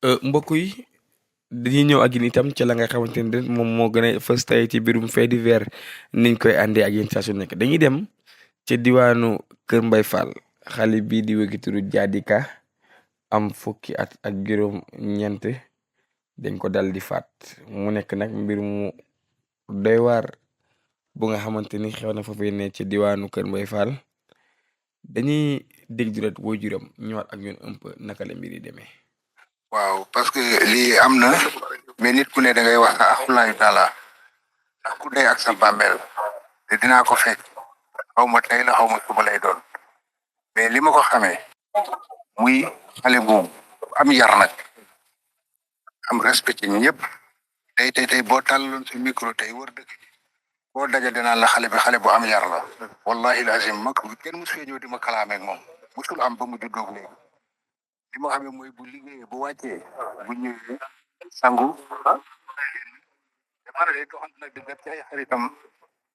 mbokk yi dañuy ñëw ak yéen itam ca la nga xamante ne moom moo gën a fës tey ci biirum fait divers niñ koy àndee ak yéen saa su nekk dañuy dem ca diwaanu Kër Mbay Fall xale bii di wégi turu Jaadika am fukki at ak juróom ñeent dañ ko dal di faat mu nekk nag mbir mu doy waar bu nga xamante ni xew na foofee ne ci diwaanu Kër Mbay Fall dañuy dégg jurat woo juram ñëwaat ak ñun un peu naka la mbir yi demee. waaw parce que lii am na mais nit ku ne da ngay wax sa axulaayu taala ndax ku dee ak sa bàmmeel te dinaa ko fekk xaw ma tey la xaw ma suba lay doon mais li ma ko xamee muy xale bu am yar nag am respect ci ñëpp tey boo tàllaloon sa micro tey wër dëkk boo daja dinaa la xale bi xale bu am yar la wallahi lazim mag kenn musu fee ñëw di ma kalaameeg moom musul am ba mu juddóog léegi li ma xamee mooy bu liggéeyee bu wàccee bu ñëwee sangu dama ne day doxant nag di def ci ay xaritam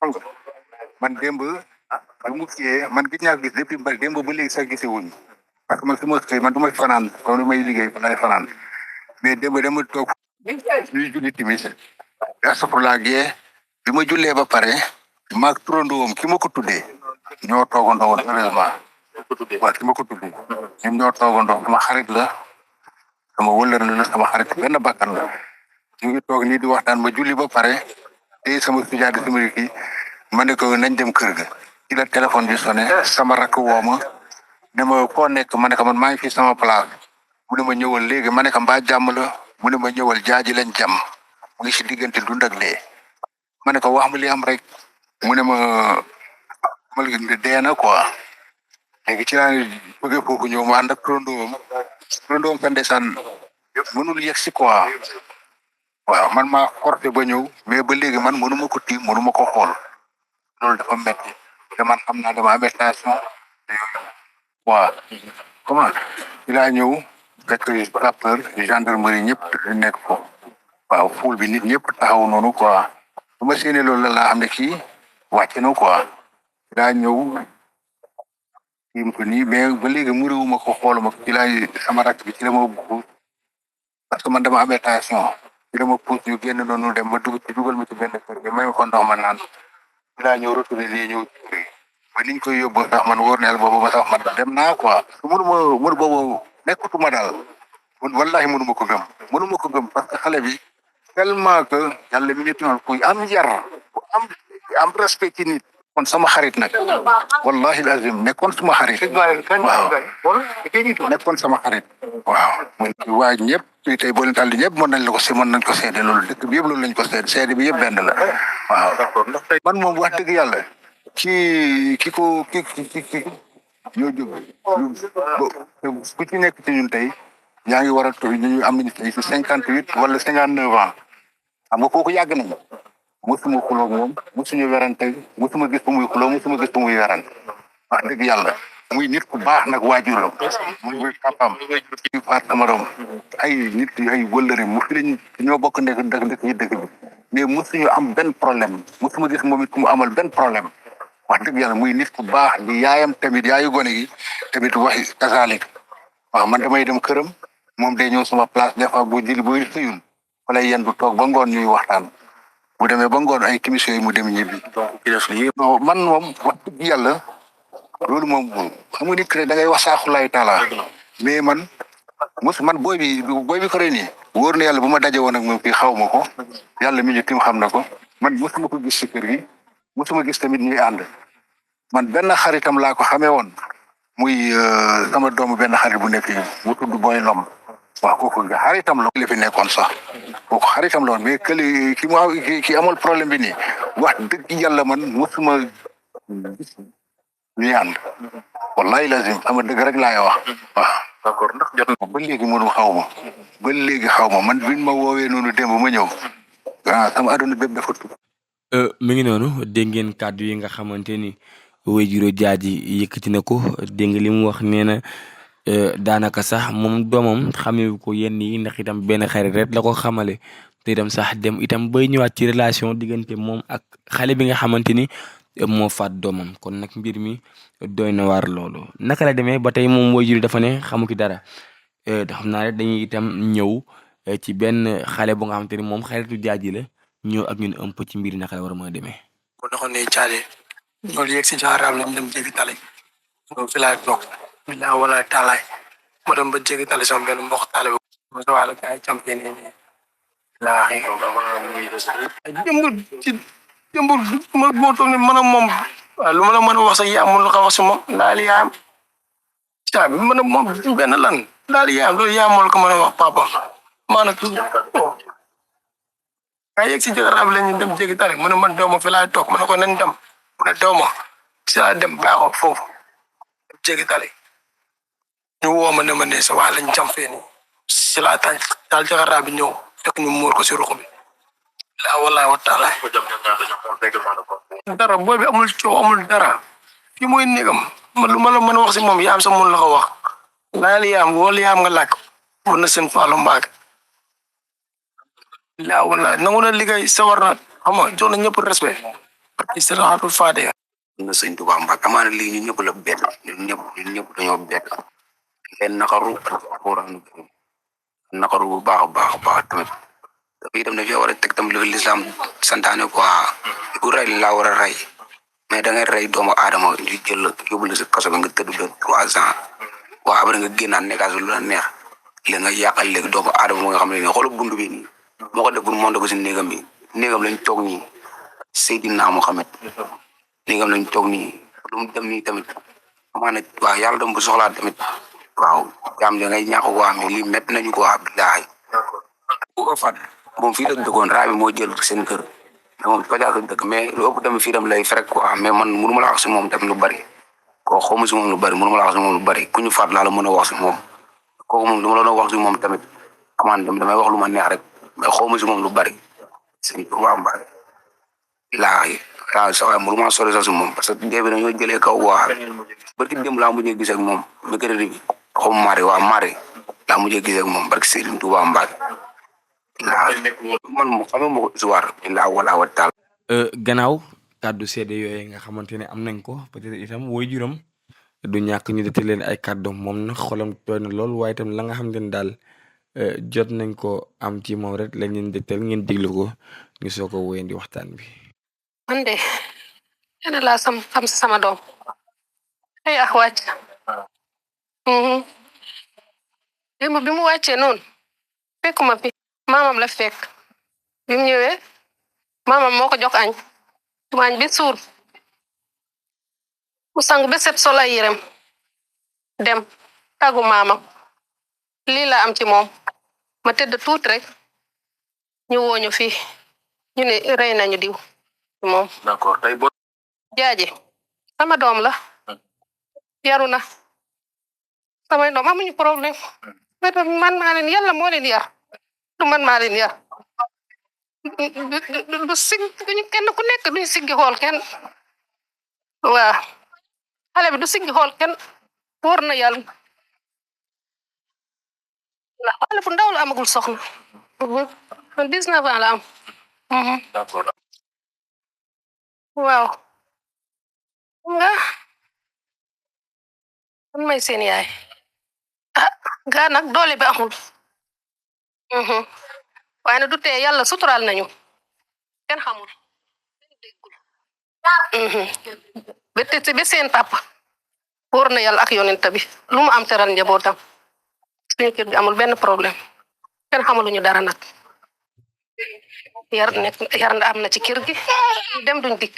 xam nga man démb ba mu kiyee man gis naa gis depuis ba démb ba léegi sax gisee wuñ parce que man su ma xëy man du may fanaan comme ni may liggéey fa lay fanaan mais démb dama toog ñuy julli timis astafurlaa gee bi ma jullee ba pare maag turandoom ki ma ko tuddee ñoo toogandoo woon heureusement waaw ki ma ko tuddee ñoom ñoo toogandoo sama xarit la sama wëllër la sama xarit benn bakkan la ñu ngi toog nii di waxtaan ma julli ba pare te sama sujaadi sama kii ma ne ko nañ dem kër ga ci la téléphone bi sonné sama rakk woo ma ne ma foo nekk ma ne ko man maa ngi fi sama place mu ne ma ñëwal léegi ma ne ko mbaa jàmm la mu ne ma ñëwal jaaji leen jàmm mu ngi si diggante dund ak lee ma ne ko wax ma li am rek mu ne ma mal gi dee na quoi léegi ci laa bëgg foofu ñëw ma ànd ak turandoom fa ndeysaan mënul yegg si quoi waaw man maa forcé ba ñëw mais ba léegi man mënuma ko tiim mënuma ko xool loolu dafa metti te man xam naa dama amee tension te yooyu waaw comment ci laa ñëw fekk sapeur gendarmerie ñëpp nekk ko waaw fuul bi nit ñëpp taxaw noonu quoi su ma séenee loolu la laa xam ne kii wàcce na quoi ci laa ñëw tiim ko nii mais ba léegi muriwuma ko xooluma ko ci laa sama rakk bi ci la ma puus parce que man dama amee tension ci la ma puus ñu génn noonu dem ba dugal ma ci benn kër gi may ma ko ndox ma naan ci laa ñëw retourné lii ñëw ci kër gi ba niñ koy yóbbu sax man wóor na yàlla boobu ma sax man dem naa quoi su mënu boobu nekkutuma daal wallahi mënuma ko gëm parce que xale bi tellement que yàlla mi nit noonu kuy am yar ku am respect ci nit kon sama xarit nag wallahi lazim nekkoon sama xarit waaw nekkoon sama xarit waaw waa ñëpp tey boo leen tàlli ñëpp mën nañ la ko mën nañ ko seede loolu dëkk bi yëpp loolu lañ ko seede bi yëpp benn la waaw man moom wax dëgg yàlla ki ñoo jóg ku ci nekk ci ñun tey yaa ngi war a toog ñu am nañu tey 58 wala 59 ans xam nga kooku yàgg nañu musuma xuloo moom musuñu werante musuma gis bu muy xuloo musuma gis bu muy werante wax dëgg yàlla muy nit ku baax nag waajuram muy papam ci faat sama doom ay nit ay wëllëre mu fi lañ ñoo bokk nekk dëkk yi dëkk bi mais musuñu am benn problème musuma gis moom it ku mu amal benn problème wax dëgg yàlla muy nit ku baax di yaayam tamit yaayu gone gi tamit waxi kasalik waaw man damay dem këram moom day ñëw sama place des fois bu sëyul wala yéen bu toog ba ngoon ñuy waxtaan bu demee ba ngoon ay timis yooyu mu dem ñibbi man moom wax dëgg yàlla loolu moom xam nga nit ki da ngay wax saaxulaayu taala mais man booy bi ko rey nii wóor na yàlla bu ma daje woon ak moom fii xaw ma ko yàlla mi ñu tim xam na ko man mosuma ko gis si kër gi mosuma gis tamit ñuy ànd man benn xaritam laa ko xamee woon muy sama doomu benn xarit bu nekk mu tudd Boy Lom waaw kooku xaritam la fi nekkoon sax kooku xaritam la woon mais këli ki amul problème bi nii wax dëgg yàlla man mosuma gis ñuy ànd wallahi lazim ama dëgg rek laay wax waaw d'accord ndax jot na ba léegi mënu xaw ma man biñ ma woowee noonu démb ma ñëw sama àdduna bépp dafa tukki mi ngi noonu dégg ngeen kàddu yi nga xamante ni waajuru Jaaji yëkkati na ko dégg nga li mu wax nee na daanaka sax moom doomam xamewu ko yenn yi ndax itam benn xarit rek la ko xamale te itam sax dem itam bay ñëwaat ci relation diggante moom ak xale bi nga xamante ni moo faat doomam kon nag mbir mi doy na waar loolu naka la demee ba tey moom waajur dafa ne xamu ki dara da xam naa ne dañuy itam ñëw ci benn xale bu nga xamante ni moom xaritu jaaji la ñëw ak ñun un peu ci mbir naka la war a mën a demee. bu doxoon ne caale loolu yegg si jaaraam lañ dem jéggi tali loolu fi laay toog bilaa wala taalaay ma dem ba jéggi tali sama benn mbokk taale bi ma sa wàllu kaay campé ne ne laa jëmbul ci jëmbul ma moo toog ne mën a moom waaw lu ma la mën a wax sax yaa mun la ko wax si moom daal yaam caa bi mën a moom benn lan daal yaam loolu yaa moo la ko mën a wax papa maanaam kaa yegg si jëkkëraam la ñu dem jéggi tali mu ne man dew ma fi laay toog ma ne ko nañ dem mu ne dew ma si laa dem baaxoo foofu dem jéggi tali ñu woo ma ne ma ne sa waa lañ jam fee nii si laa taal jëkkëraam bi ñëw fekk ñu muur ko si ruq bi laa wallaahi wa taala dara booy bi amul coow amul dara fii mooy néegam man lu ma la mën a wax si moom yaam sa mun la ko wax laal yaam wala yaam nga làkk war na seen faalu mbaag laa wala nangu na liggéey sawar na xam nga jox na ñëpp respect parce que salaatul faatiha na sëñ Tuubaa Mbàkke amaana lii ñun ñëpp la bett ñun ñëpp dañoo bett leen naqaru alxuraan naqaru bu baax a baax tamit dafa itam dafay war a teg tam lu lislaam santaane quoi ku rey laa war a rey mais da ngay rey doomu aadama ñu jël la yóbbu la si kaso bi nga tëdd ba 3 ans waaw après nga génnaat nekkaat lu la neex léegi nga yàqal léegi doomu aadama moo nga xam ne nii xoolal buntu bi nii moo ko def pour monté ko si néegam bi néegam lañ toog nii Seydina Muhammad néegam lañ toog nii lu mu dem nii tamit amaana waaw yàlla dem bu soxlaa tamit waaw jaam li ngay ñàkk quoi mais lii métti nañu quoi billaay bu ko fat moom fii la dëkkoon raa bi moo jël seen kër mais moom Kajoor la dëkk mais lu ëpp tamit fii tam lay frek quoi mais man mënu ma la wax si moom tamit lu bari koo xawma si moom lu bari mënu ma la wax si moom lu bari ku ñu faat laa la mën a wax si moom kooku moom lu ma la doon wax si moom tamit amaan damay wax lu ma neex rek mais xawma si moom lu bari sëñ Tuubaa Mbàkke laa sax waaye mënu maa sori sax si moom parce que dee bi dañoo jëlee kaw waa barki démb laa mujjee gis ak moom mercredi bi xaw ma mari waa mari laa mujjee gis ak moom barki Sëriñ Tuubaa Mbàkke man mu xamee ma ko histoire laa wala wa taal gannaaw kàddu seede yooyu nga xamante ne am nañ ko peut-être itam woy juram du ñàkk ñu dete leen ay kàddoom moom na xolam tooy na lool waaye itam la nga xamante ne daal jot nañ ko am ci moom rek lañ leen dégtal ngeen déglu ko ñu soo ko wéyandi waxtaan bi. man de kenn laa xam si sama doom ay ak wàcc démb bi mu wàccee noonu fekkuma fi maamam la fekk bi mu ñëwee maamam moo ko jox añ mu añ bi suur mu sang ba set sol ay yérem dem tàggu maamam lii la am ci moom ma tëdd tuuti rek ñu wooñu fii ñu ne rey nañu diw moom d'accord tey boo jaaji sama doom la yaru na samay doom amuñu problème man maa leen yàlla moo leen yar du man maa leen yar du sig duñu kenn ku nekk duñu siggi xool kenn waaw xale bi du siggi xool kenn wóor na yàlla ndax xale bu ndaw la amagul soxna man 19 ans la am d'accord waaw nga man may seen yaay gaa nag doole bi amul waaye nag du tee yàlla suturaal nañu kenn xamul ba seen papa wóor na yàlla ak yonent bi lu mu am teral njabootam suñu kër gi amul benn problème kenn xamuluñu dara nag yar am na ci kër gi dem duñ dikk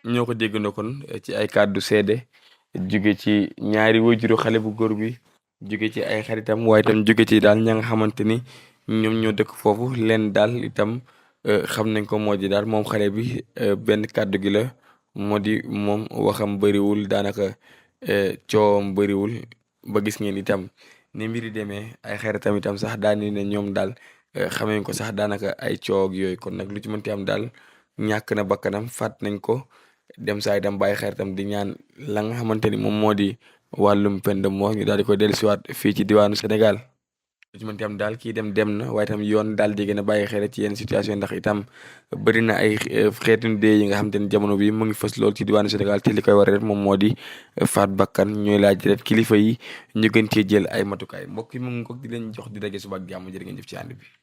ñoo ko déggandoo kon ci ay kàddu seede jóge ci ñaari wajuru xale bu góor bi jóge ci ay xaritam waaye itam jóge ci daal ña nga xamante ni ñoom ñoo dëkk foofu leen daal itam xam nañ ko moo di daal moom xale bi benn kàddu gi la moo di moom waxam bëriwul daanaka coowam bëriwul ba gis ngeen itam ni mbiri demee ay xaritam itam sax daani ne ñoom daal xamee ko sax daanaka ay coow ak yooyu kon nag lu ci mënti am daal ñàkk na bakkanam faat nañ ko dem saa dem bàyyi xaritam di ñaan la nga xamante ni moom moo di wàllum peine de mort ñu daal di ko dellusiwaat fii ci diwaanu Sénégal. ci man itam daal kii dem na waaye itam yoon daal di gën a bàyyi xel ci yenn situation ndax itam bëri na ay xeetu dee yi nga xam te ne jamono bi mu ngi fës lool ci diwaanu Sénégal te li koy war rek moom moo di faat bakkan ñooy laaj rek kilifa yi ñu gën cee jël ay matukaay mbokk yi mu ngi ko di leen jox di daje suba ak jàmm jërë ngeen jëf ci ànd bi.